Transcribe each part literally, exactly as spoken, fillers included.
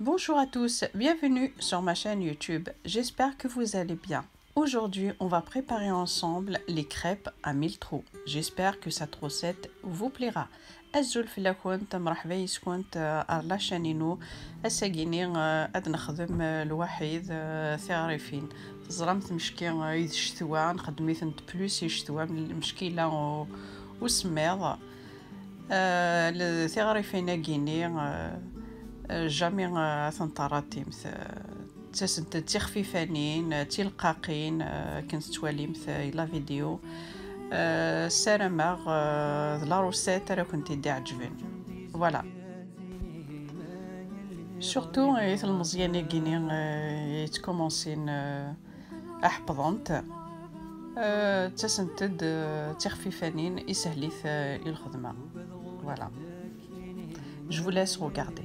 Bonjour à tous, bienvenue sur ma chaîne YouTube. J'espère que vous allez bien. Aujourd'hui, on va préparer ensemble les crêpes à mille trous. J'espère que cette recette vous plaira. Azul fell-akent, mreḥba yis-kent, euh, ar la chaîne inu. Ass-agini, euh, ad nexdem, euh, lwaḥid, euh, tiɣrifin. Teẓramt mecki, euh, i d ccetwa, nxeddem-itent plus i ccetwa, mecki la u-, usemmiḍ. Euh, le, tiɣrifin-agini, euh, euh, jamais, euh, ad tent-terratimt. Euh, ttasent d tixfifanin, d tileqqaqin, euh, akken tettwalimt, euh, la vidéo. Euh, ssarameɣ, euh, d la recette ara kent-id-iɛeǧben. Voilà. Surtout, euh, i telmeẓyan-agini, euh, yettkumansin, euh, ḥeppḍent. Euh, ttasent-d, euh, d tixfifanin, isehlit, euh, i lxedma. Voilà. Je vous laisse regarder.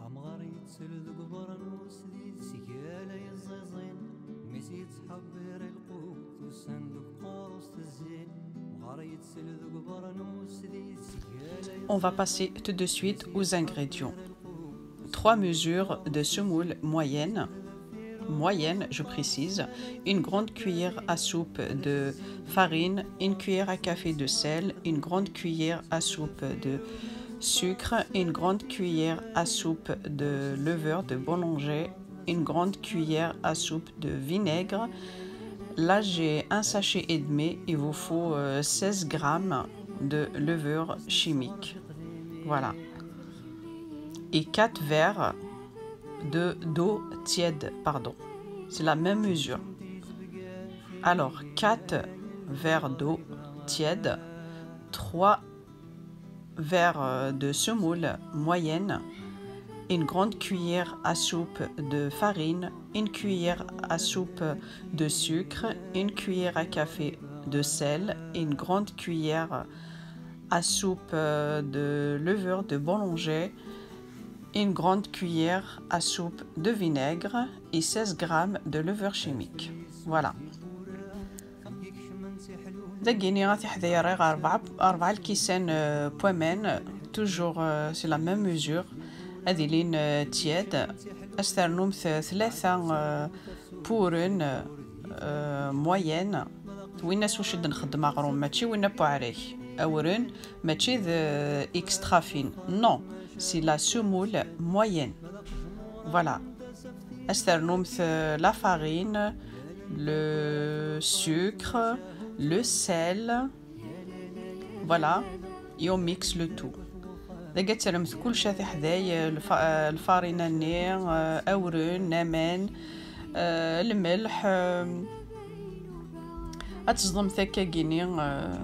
Amɣar yettel deg ubernus di tesgala yeẓẓiẓin, mi s-yettḥebbir lqut ussan deg uqerru s tezzin. Amɣar yettel deg ubernus di tesgala. On va passer tout de suite aux ingrédients. Trois mesures de semoule moyenne. Moyenne, je précise, une grande cuillère à soupe de farine, une cuillère à café de sel, une grande cuillère à soupe de sucre, une grande cuillère à soupe de levure de boulanger, une grande cuillère à soupe de vinaigre. Là, j'ai un sachet et demi, il vous faut, euh, seize grammes de levure chimique. Voilà. Et quatre verres de, d'eau tiède, pardon. C'est la même mesure. Alors, quatre verres d'eau tiède, trois verres, euh, de semoule moyenne, une grande cuillère à soupe de farine, une cuillère à soupe de sucre, une cuillère à café de sel, une grande cuillère à soupe, euh, de levure de boulanger, une grande cuillère à soupe de vinaigre et seize grammes de levure chimique. Voilà. Dagini ad tiḥday rriɣ rebɛa, rebɛa lkisan, euh, n waman, toujours, euh, c'est la même mesure. Ad ilin, euh, tiède. Ad s-ternumt, euh, tlata, euh, n wuren, euh, moyenne. Winna s wacu d-nxeddem aɣrum, mačči winna n uɛrek. Awren, mačči d, euh, extra fine. Non, c'est la semoule moyenne. Voilà. Ad s-ternumt, euh, la farine, le sucre, le sel. Voilà. Et on mixe le tout. Dagi ad terremt kullec tiḥday, euh, lfa-, euh, lfarina-nni, euh, awren, aman, euh, lmelḥ, euh, ad teẓḍemt akkagini, euh,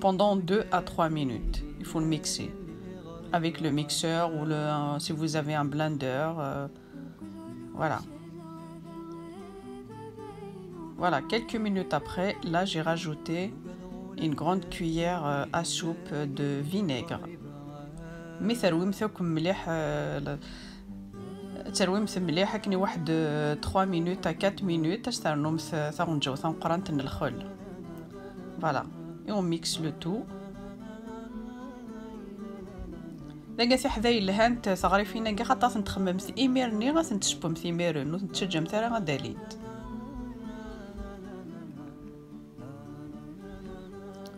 pendant deux à trois minutes. Il faut le mixer avec le mixeur ou le, euh, si vous avez un blender, euh, Voilà. Voilà, quelques minutes après, là, j'ai rajouté une grande cuillère, euh, à soupe de vinaigre. Mi terwimt akk mliḥ, euh, la-, terwimt mliḥ akken i waḥed, euh, trois minutes à quatre minutes, ad s-ternumt, euh, taɣenǧawt tameqqrant n lxel. Voilà. Et on mixe le tout. Dagi tiḥday lhant teɣrifin-agi, xaṭer ad tent-txemmemt imir-nni, ad tent-tessewwemt imiren, ur tent-tettaǧǧamt ara ad alint.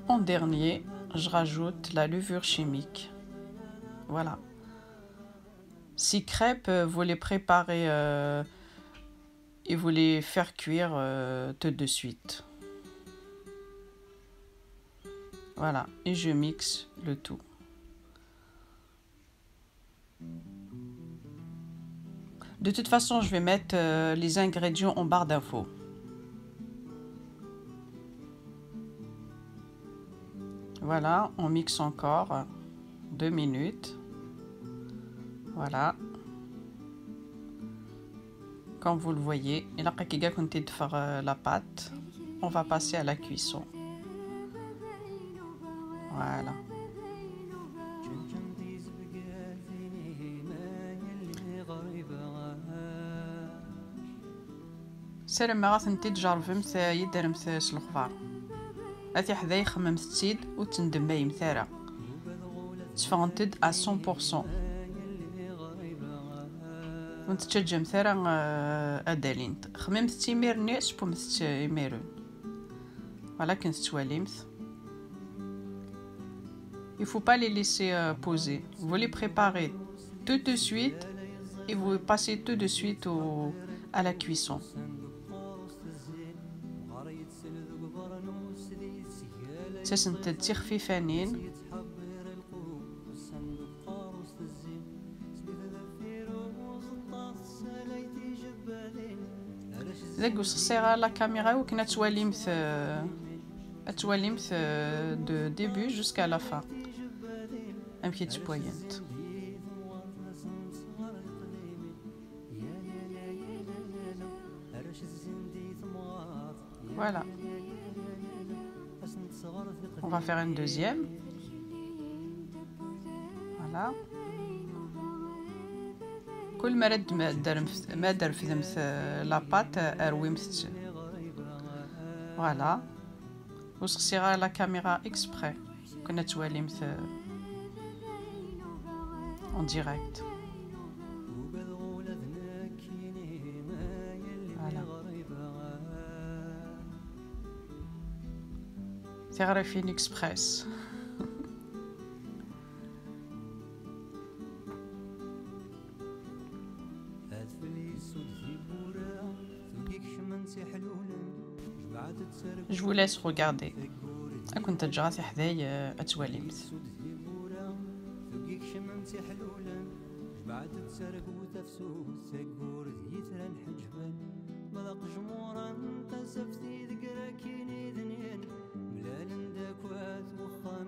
En dernier, je rajoute la levure chimique. Voilà. Ces crêpes, euh, vous les préparez, euh, et vous les faire cuire, euh, tout de suite. Voilà, et je mixe le tout. De toute façon, je vais mettre, euh, les ingrédients en barre d'infos. Voilà, on mixe encore deux minutes. Voilà. Comme vous le voyez, il a la pâte. On va passer à la cuisson. Voilà. Ssarameɣ ad tent-id-tjerrbemt, eh, ad yi-d-terremt, eh, s lexbar. A tiḥday, xemmemt-tt-id, ur ttendemmayemt ara. Tteffɣent-d à cent pour cent. Ur tent-tettaǧǧamt ara, eh, ad d-alint. Xemmemt-tt imir-nni, sewwemt-tt imiren. Voilà, akken tettwalimt. Il faut pas les laisser, euh, poser. Vous les préparez tout de suite et vous passez tout de suite au, à la cuisson. Ttasent-d d tixfifanin. Deg ur ssexsiɣ ara la caméra i wakken ad twalimt, euh, ad twalimt, euh, de début jusqu'à la fin. Amek i ttwalint. Voilà. On va faire une deuxième. Voilà. Kul ma ara d-, ma ad d-, ma ad d-refdemt, euh, la pâte, euh, rwimt-tt. Voilà. Ur ssexsiɣ ara la caméra exprès. Akken ad twalimt, euh, en direct. Voilà. Tiɣrifin express. Je vous laisse regarder. Ad kent-ǧǧeɣ a tiḥday, euh, ad twalimt. Ma d aqejmur n tasaft i deg rakin i d-nnin, mlalen-d akk at wexxam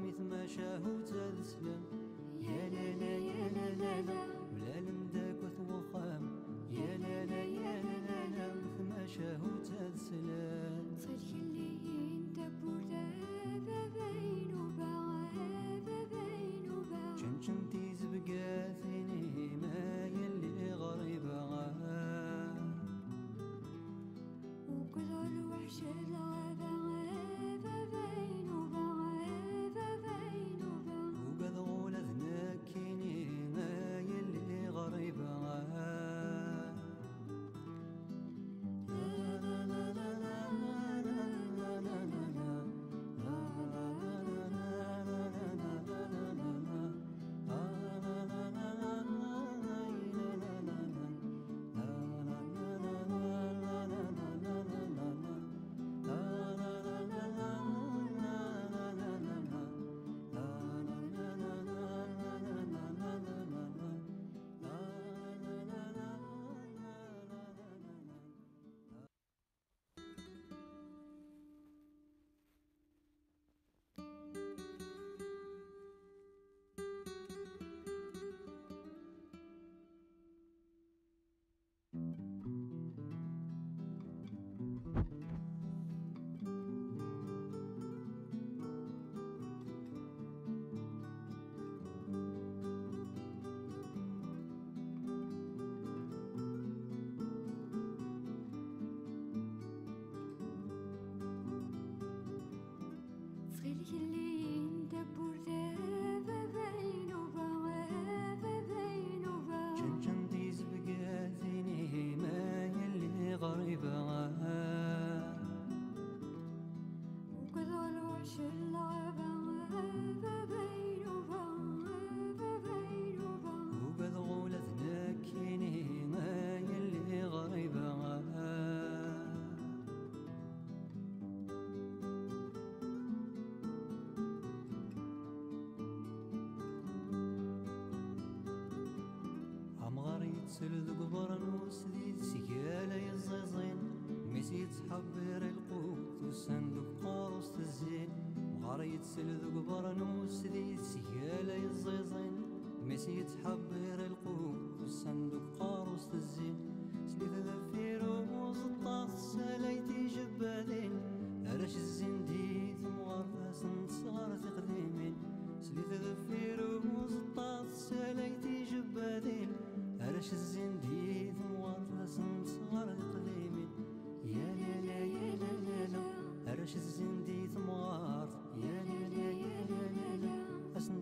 i tmacahut ad slen. Ya la la, ya la la la, mlalen-d akk at wexxam. Ya la la, ya la la la, tmacahut ad slen. Ttxil-k, lli-yi-n tawwurt a baba Inuba, a baba Inuba. Čenčen tizebgatin-im ay yelli ɣriba. Ukḍu lweḥc n lɣaba, a baba Inuba, a baba Inuba. Ugadeɣ ula d nekkini, ay yelli ɣriba. Ttxil-k, lli-yi-n tawwurt, a baba Inuba, a baba Inuba. Čenčen tizebgatin-im ay yelli ɣriba. Ukḍu lweḥc n lɣaba, a baba Inuba, a baba Inuba. Ugadeɣ ula d nekkini, ay yelli ɣriba. Amɣar yettel deg ubernus di tesgala yeẓẓiẓin, mi s-yettḥebbiṛ lqut ussan deg uqerru-s tezzin. Amɣar yettel deg ubernus di tesgala yeẓẓiẓin, mi s-yettḥebbiṛ lqut ussan deg uqerru-s tezzin. Slit deffir uẓeṭṭa tessalay tijebbadin, arrac zzin di temɣart asen-tesɣer tiqdimin.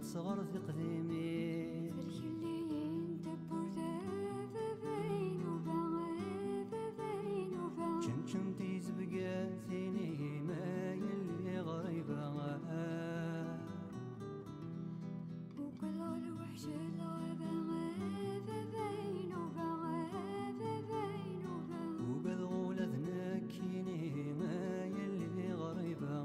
Sɣer tiqdimin. Ferkelliyen tawwurt a baba Inuba, a baba Inuba. Čenčen tizebgatin-im a yelli ɣriba. Ugadeɣ lweḥc n lɣaba a baba Inuba, a baba Inuba. Ugadeɣ ula d nekkini a yelli ɣriba.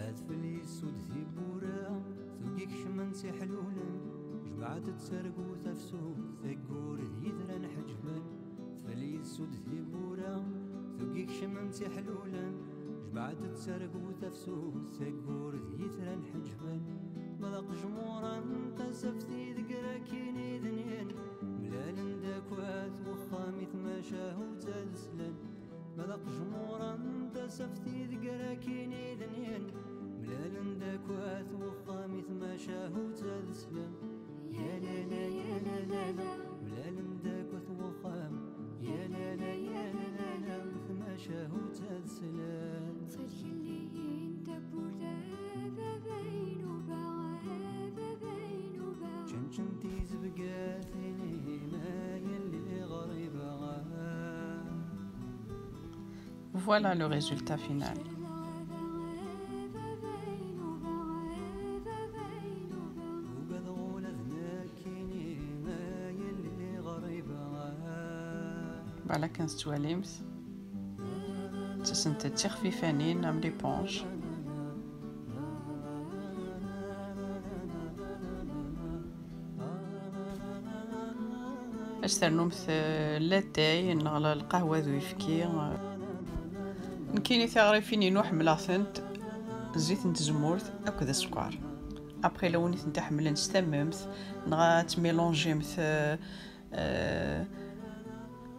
Adfel yessud tiwwura, tugi kecmen s iḥlulen, jemɛet-d targu tafsut, taggur d yitran ḥeǧben. Adfel yessud tiwwura, tugi kecmen s iḥlulen, jemɛet-d targu tafsut, taggur d yitran ḥeǧben. Ma d aqejmur n tasaft i deg rakin idnyan, mlalen-d akk at wexxam i tmacahut ad slen. Ma d aqejmur n tasaft i deg rakin idnyan, mlalen-d akk at wexxam i tmacahut ad slen. Ya la la, ya la la la, mlalen-d akk at wexxam. Ya la la, ya la la la, tmacahut ad slen. Ttxil-k, lli-yi-d tawwurt a baba Inuba, a baba Inuba. Čenčen tizebgatin-im a yelli ɣriba. Voilà le résultat final. Ugadeɣ ula d nekkini a yelli ɣriba. Voilà kan tettwalimt. Ttasent d tixfifanin am l'éponge. Ad ternumt, euh, latay neɣ la lqahwa d uyefki. Nekkini tiɣrifin-inu ḥemmleɣ-tent zzit n tzemmurt akked sskeṛ. Après, lawan i tent-iḥemmlen s tamemt, neɣ ad tmilanjimt, euh, euh,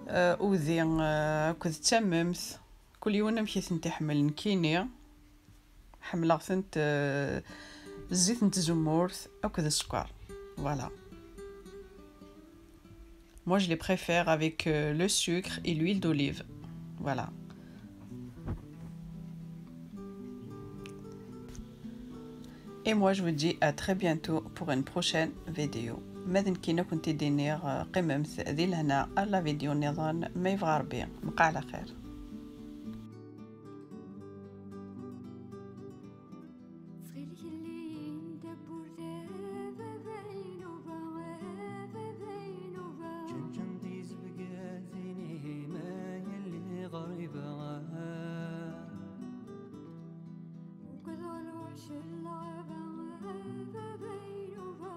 euh, udi, euh, akked tamemt. Kul yiwen amek i tent-iḥemmel. Nekkini ḥemmleɣ-tent, euh, zzit n tzemmurt akked sskeṛ. Voilà. Moi, je les préfère avec, euh, le sucre et l'huile d'olive. Voilà. Et moi, je vous dis à très bientôt pour une prochaine vidéo. Ma d nekkini ad kent-id-iniɣ, euh, qqimemt di lehna ar la vidéo nniḍen, ma yebɣa Rebbi. Mqeɛ ɛla xir. Ttxil-k, lli-yi-d tawwurt a baba Inuba, a baba Inuba. Čenčen tizebgatin-im a yelli ɣriba. Ugadeɣ lweḥc n lɣaba a baba Inuba.